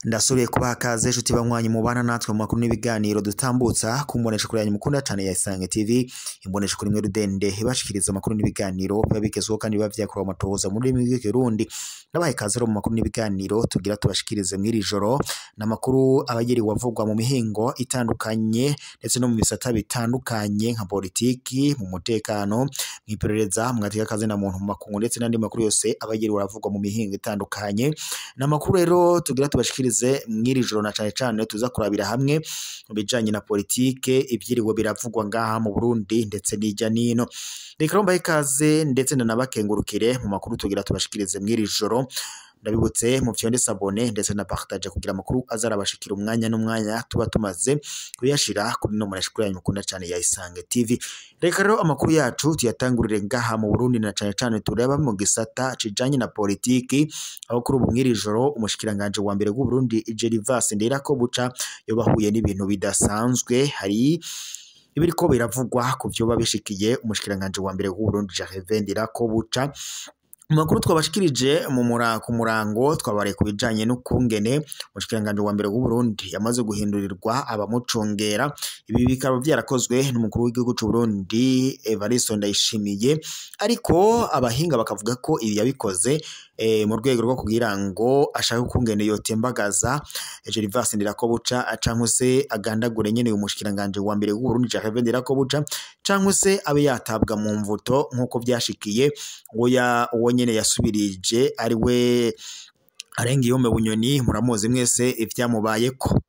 Ndasubiye kubaha kaze inshuti banywanyi mubana natwe mu makuru n'ibiganiro dutambutsa ku mboneshakure yanyu mukunda cane ya Isange TV, imboneshakure imwe rudende ibashikiriza amakuru n'ibiganiro biba bigezweho kandi biba vyakorewe amatohoza mu rurimi rw'ikirundi. Ndabahaye ikaze rero mu makuru n'ibiganiro tugira tubashikirize mw'iri joro, n'amakuru aba yiriwe avugwa mu mihingo itandukanye ndetse no mu bisata bitandukanye nka politiki, mu mutekano, mw'iperereza, mu gateka kazina muntu, mu makungu ndetse n'andi makuru yose aba yiriwe aravugwa mu mihingo itandukanye. N'amakuru rero tugira tubashikirize mw'iri joro na cane cane tuza kurabira hamwe mu bijanye na politike ivyiriwe biravugwa ngaha mu Burundi ndetse n'irya nino. Reka rero mbahe ikaze ndetse ndanabakengurukire mu makuru tugira tubashikirize mw'iri joro. Ndabibutse mufyonde sabone ndetse na partage kugira amakuru azarabashikira umwanya n'umwanya tuba tumaze kuyashira kuri no murashikura yanyu mukunda cane ya Isange TV. Reka rero amakuru yacu tuyatangurire ngaha mu Burundi na cane cane tureba mu gisata kijanye na politiki, aho kuri ubu mw'iri joro umushikiranganje wa mbere w'u Burundi Gervais Ndirakobuca yobahuye n'ibintu bidasanzwe. Hari ibiriko biravugwa ku vyoba bishikiye umushikiranganje wa mbere w'u Burundi Gervais Ndirakobuca. Mu makuru twabashikirije mu ku murango twabare ku bijanye n'ukungene umushikiranganje wa mbere w'u Burundi yamaze guhindurirwa abamucungera. Ibi bikaba vyarakozwe n'umukuru w'igihugu c'u Burundi Evariste Ndayishimiye, ariko abahinga bakavuga ko ibi yabikoze mu rwego rwo kugira ngo ashake ukungene yotembagaza Gervais Ndirakobuca canke se agandagure nyene uyu mushikiranganje wa mbere w'u Burundi Gervais Ndirakobuca, canke se abe yatabwa mu mvuto nk'uko vyashikiye uwo nyene yasubirije ari we Arengiyome Bunyoni, muramuzi mwese ivyamubayeko.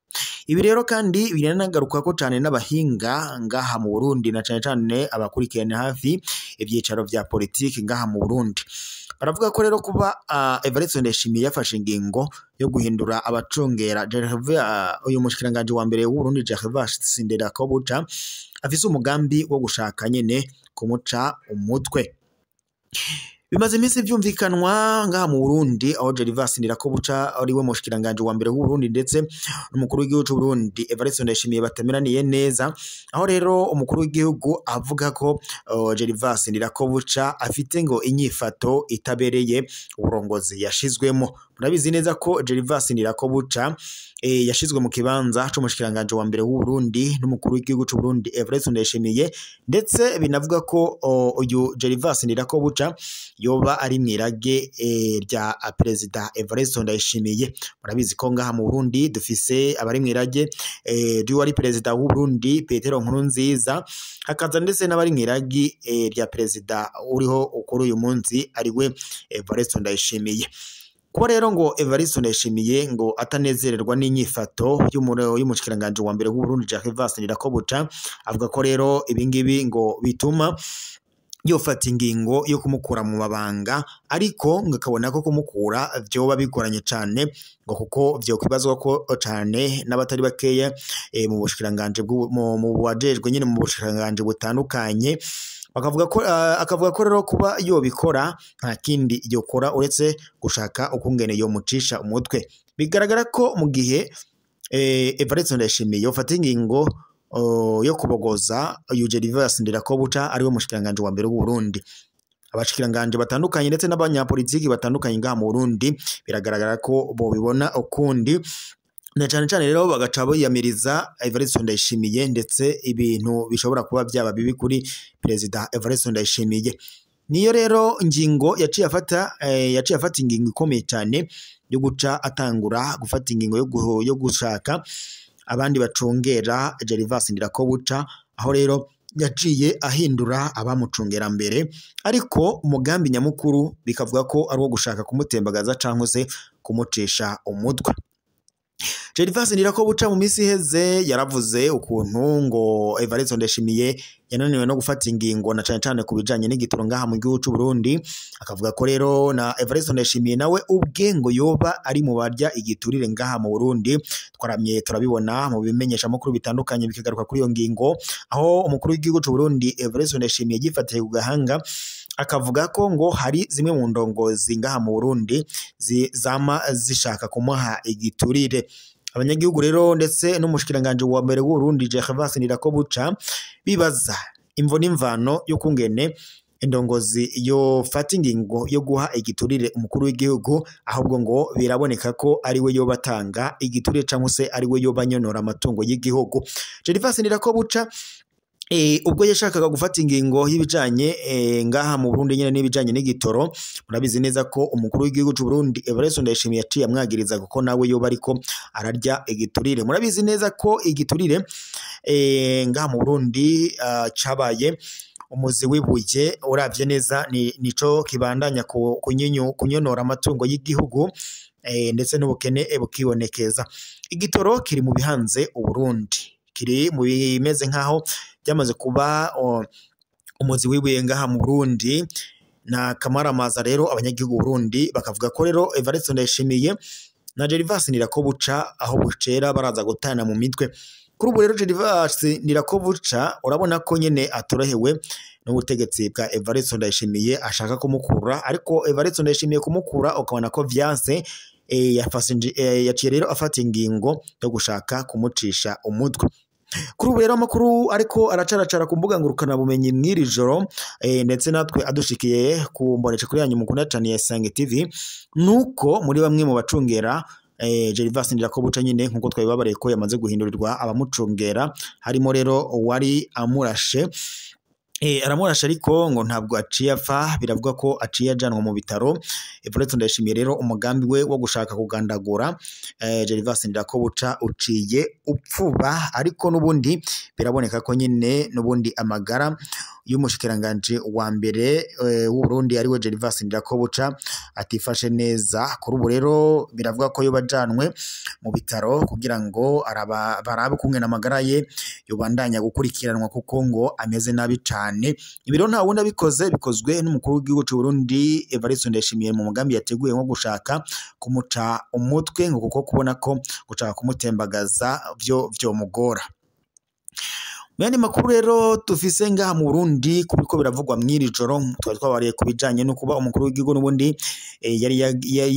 Ibi rero kandi biranagarukako cane n'abahinga ngaha mu Burundi na cane cane abakurikirana hafi ivyicaro vya politiki ngaha mu Burundi. Baravuga ko rero kuba Evariste Ndayishimiye yafashe ingingo yo guhindura abacungera uyu mushikiranganje wa mbere w'u Burundi Gervais Ndirakobuca afise umugambi wo gushaka nyene kumuca umutwe. Bimaze iminsi vyumvikanwa ngaha mu Burundi aho Gervais Ndirakobuca ari we mushikiranganje wa mbere w'u Burundi ndetse n'umukuru w'igihugu c'u Burundi Evariste Ndayishimiye batameraniye neza, aho rero umukuru w'igihugu avuga ko Gervais Ndirakobuca afite ngo inyifato itabereye uburongozi yashizwemo. Murabizi neza ko Gervais Ndirakobuca yashizwe mu kibanza c'umushikiranganje wa mbere w'u Burundi n'umukuru w'igihugu c'u Burundi Evariste Ndayishimiye, ndetse binavuga ko uyu Gervais Ndirakobuca yoba ari mwirage rya Perezida Evariste Ndayishimiye. Murabizi ko ngaha mu Burundi dufise abari mwirage ry'uwari Perezida w'u Burundi Petero Nkurunziza, hakaza ndetse n'abari mwiragi rya Perezida uriho kuri uyu munsi ari we Evariste Ndayishimiye. Kuba rero ngo Evariste Ndayishimiye ngo atanezererwa n'inyifato y'umushikiranganje wa mbere w'u Burundi Gervais Ndirakobuca, avuga ko rero ibingibi ngo bituma yofata ingingo yo kumukura mu mabanga, ariko ngo akabona ko kumukura vyoba bigoranye cane, ngo kuko vyokwibazwa ko cane n'abatari bakeya mu bushikiranganje mu bajejwe nyene mu bushikiranganje butandukanye. Bakavuga ko akavuga ko rero kuba yobikora nta kindi yokora uretse gushaka ukungene yomucisha umutwe. Bigaragara ko mu gihe Evariste Ndayishimiye yofata ingingo yo kubogoza uyu Gervais Ndirakobuca ari we mushikiranganje wa mbere w'u Burundi, abashikiranganje batandukanye ndetse n'abanyapolitiki batandukanye ngaha mu Burundi biragaragara ko bobibona ukundi, na cane cane rero bagaca biyamiriza Evariste Ndayishimiye, ndetse ibintu bishobora kuba vyaba bibi kuri Perezida Evariste Ndayishimiye. Niyo rero ngingo yaciye afata ingingo ikomeye cane yo guca atangura gufata ingingo yo gushaka abandi bacungera Gervais Ndirakobuca, aho rero yaciye ahindura abamucungera mbere, ariko umugambi nyamukuru bikavuga ko ari uwo gushaka kumutembagaza canke se kumucisha umutwe. Gervais Ndirakobuca mu minsi iheze yaravuze ukuntu ngo Evariste Ndayishimiye yananiwe no gufata ingingo na cane cane ku bijanye n'igitoro ngaha mu gihugu c'u Burundi, akavuga ko rero na Evariste Ndayishimiye nawe ubwe ngo yoba ari mu barya igiturire ngaha mu Burundi. Twaramye turabibona mu bimenyesha makuru bitandukanye bikagaruka kuri iyo ngingo, aho umukuru w'igihugu c'u Burundi Evariste Ndayishimiye yifatiye ku gahanga akavuga ko ngo hari zimwe mu ndongozi ngaha mu Burundi zama zishaka kumuha igiturire. Abanyagihugu rero ndetse n'umushikiranganje wa mbere w'u Burundi Gervais Ndirakobuca bibaza Imvo n'imvano yo kungene indongozi yofata ingingo yo guha igiturire umukuru w'igihugu, ahubwo ngo biraboneka ko ari we yobatanga igiturire cyangwa se ari we yobanyonora amatungo y'igihugu. Gervais Ndirakobuca ubwo yashakaga gufata ingingo y'ibijanye ngaha mu Burundi nyene n'ibijanye n'igitoro, murabizi neza ko umukuru w'igihugu c'u Burundi Evariste Ndayishimiye yaciye amwagiriza kuko nawe yoba ariko ararya igiturire. Murabizi neza ko igiturire ngaha mu Burundi cabaye umuzi w'ibuye, uravye neza nico kibandanya kunyonora amatungo y'igihugu ndetse n'ubukene bukibonekeza. Igitoro kiri mu bihanze Uburundi, kiri mu bimeze nkaho byamaze kuba umuzi w'ibuye ngaha mu Burundi na kamaramaza. Rero abanyagihugu Burundi bakavuga ko rero Evariste Ndayishimiye na Gervais Ndirakobuca aho bucera baraza gutana mu mitwe. Kuri ubu rero Gervais Ndirakobuca urabona ko nyene atorohewe n'ubutegetsi bwa Evariste Ndayishimiye, ashaka kumukura, ariko Evariste Ndayishimiye kumukura ukabona ko vyanse. Yaciye rero afata ingingo yo gushaka kumucisha umutwe. Kuri ubu rero amakuru ariko aracaracara ku mbuga ngurukana bumenyi mw'iri joro, ndetse natwe adushikiye ku mbonesha kuri yanyu mukunda cyane ya Isange TV, nuko muri bamwe mu bacungera Gervais Ndirakobuca nyine nkuko twabibabariye ko yamaze guhindurirwa abamucungera, harimo rero uwari amurashe, aramurashe ariko ngo ntabwo aciye apfa, biravuga ko aciye ajanwa mu bitaro. Evariste Ndayishimiye rero umugambi we wo gushaka kugandagura Gervais Ndirakobuca uciye upfuba, ariko n'ubundi biraboneka ko nyine n'ubundi amagara y'umushikiranganje wa mbere w'u Burundi ariwe Gervais Ndirakobuca atifashe neza. Kuri ubu rero biravuga ko yobajanwe mu bitaro kugira ngo barabe kungena amagara ye yobandanya gukurikiranwa, kuko ngo ameze nabi cane. Ibi rero nta wundi abikoze, bikozwe n'umukuru w'igihugu c'u Burundi Evariste Ndayishimiye mu mugambi yateguye nko gushaka kumuca umutwe, ngo kuko kubona ko gushaka kumutembagaza vyo vyomugora. Muyandi makuru rero tufise ngaha mu Burundi kubiko biravugwa mw'iri joro, twari twabariye ku bijanye no kuba umukuru w'igihugu n'ubundi yari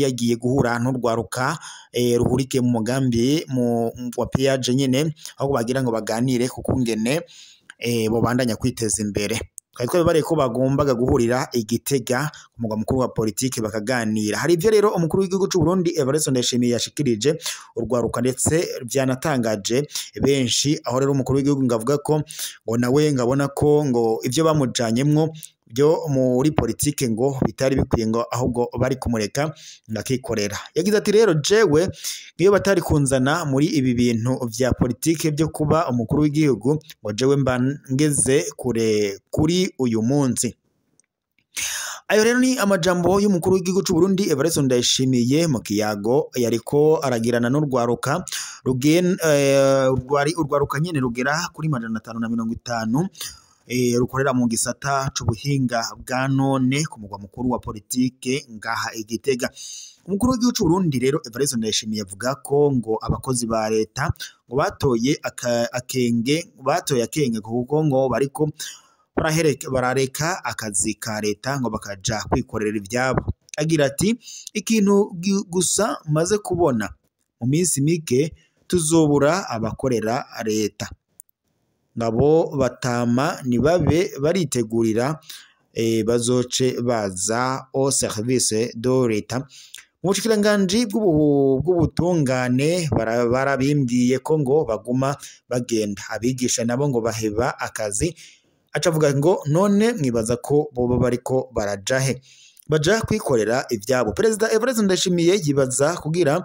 yagiye guhura n'urwaruka ruhurike mu mugambi wa PIAGE nyene, aho bagira ngo baganire ku kungene bobandanya kwiteza imbere. Twari twabibariye ko bagombaga guhurira i Gitega ku mugwa mukuru wa politike bakaganira. Hari ivyo rero umukuru w'igihugu c'u Burundi Evariste Ndayishimiye yashikirije urwaruka ndetse vyanatangaje benshi, aho rero umukuru w'igihugu ngavuga ko ngo nawe ngabona ko ngo ivyo bamujanyemwo byo muri politike ngo bitari bikwiye, ngo ahubwo bari kumureka ngakikorera. Yagize ati rero jewe ngiyo batari kunzana muri ibi bintu vya politike byo kuba umukuru w'igihugu, ngo jewe mba ngeze kure kuri uyu munsi. Ayo rero ni amajambo y'umukuru w'igihugu c'u Burundi Evariste Ndayishimiye mu kiyago yariko aragirana n'urwaruka urwaruka nyene rugera kuri 550 rukorera mu gisata c'ubuhinga bwa none ku mugwa mukuru wa politike ngaha i Gitega. Umukuru w'igihugu c'u Burundi rero Evariste Ndayishimiye avuga ko ngo abakozi ba leta ngo batoye akenge kuko ngo bariko barareka akazi ka leta ngo bakaja kwikorera ivyabo. Agira ati ikintu gusa maze kubona mu minsi mike tuzobura abakorera leta, ngabo batama nibabe baritegurira bazoce baza au service de l'Etat. Mu bushikiranganji bw'ubutungane barabimbwiye ko ngo baguma bagenda, abigisha nabo ngo baheba akazi. Acavuga ngo none mwibaza ko boba bariko barajahe, baja kwikorera ivyabo. Perezida Evariste Ndayishimiye yibaza kugira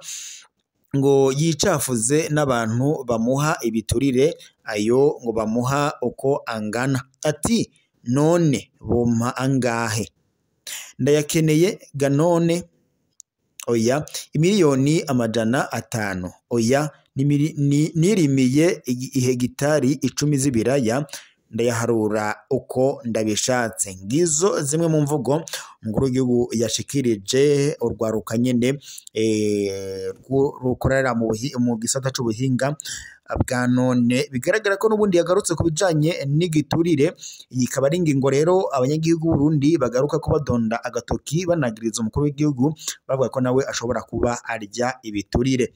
ngo yicafuze n'abantu bamuha ibiturire, ayo ngo bamuha uko angana. Ati none bompa angahe? Ndayakeneye ga none? Oya, imiliyoni 500. Oya, nirimiye ihegitari 10 z'ibiraya, ndayaharura uko ndabishatse. Ngizo zimwe mu mvugo umukuru w'igihugu yashikirije urwaruka nyene rukorera mu gisata c'ubuhinga bwa none. Bigaragara ko n'ubundi yagarutse ku bijanye n'igiturire. Iyi ikaba ari ingingo rero abanyagihugu b'Uburundi bagaruka ko badonda agatoki banagiriza umukuru w'igihugu, bavuga ko nawe ashobora kuba arya ibiturire.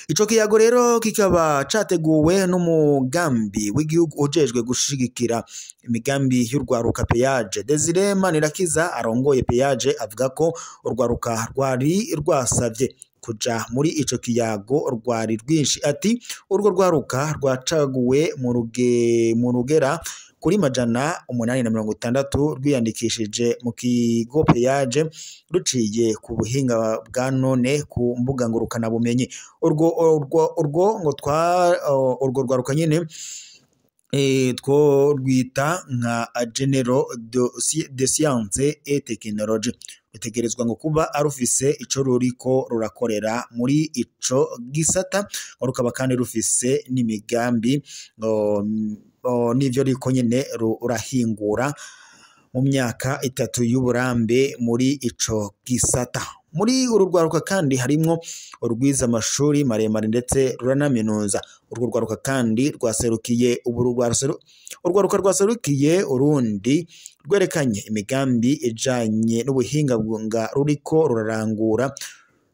Ico kiyago rero kikaba categuwe n'umugambi w'igihugu ujejwe gushigikira imigambi y'urwaruka PEAGE. Desire Manirakiza arongoye PEAGE avuga ko urwaruka rwari rwasavye kuja muri ico kiyago rwari rwinshi. Ati urwo rwaruka rwacaguwe mu rugera kuri 860 rwiyandikishije mu kigo PEAGE ruciye ku buhinga bwa none ku mbuga ngurukana bumenyi. Urwo ngo twa urwo rwaruka nyene two rwita nka General de Science et Technologie, rutegerezwa ngo kuba arufise ico ruriko rurakorera muri ico gisata, ngo rukaba kandi rufise n'imigambi n'ivyo riko nyene rurahingura mu myaka 3 y'uburambe muri ico gisata. Muri uru rwaruka kandi harimwo urwiza amashuri maremare ndetse ruranaminuza. Urwo rwaruka kandi rwaserukiye urwaruka rwaserukiye urundi rwerekanye imigambi ijanye n'ubuhinga bwa ruriko rurarangura,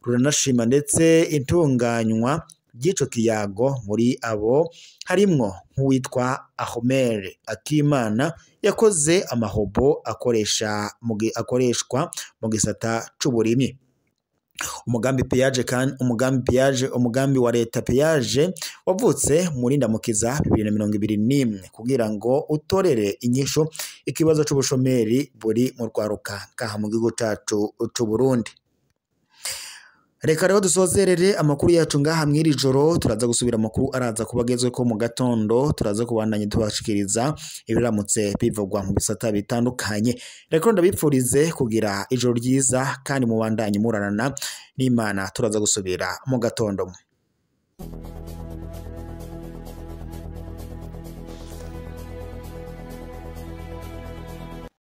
ruranashima ndetse intunganywa ry'ico kiyago. Muri abo harimwo nk'uwitwa Ahmed Akimana yakoze amahobo akoreshwa mu gisata c'uburimyi. Umugambi PEAGE kandi umugambi PEAGE umugambi wa leta PEAGE wavutse muri Ndamukiza 2021 kugira ngo utorere inyishu ikibazo c'ubushomeri buri mu rwaruka ngaha mu gihugu cacu c'u Burundi. Reka rero dusozerere amakuru yacu ngaha mw'iri joro, turaza gusubira amakuru araza kubagezwe ko mu gatondo, turaza kubandanya tubashikiriza ibiramutse bivugwa mu bisata bitandukanye. Reka ndabipfurize kugira ijoro ryiza kandi mubandanye murarana n'Imana, turaza gusubira mu gatondo.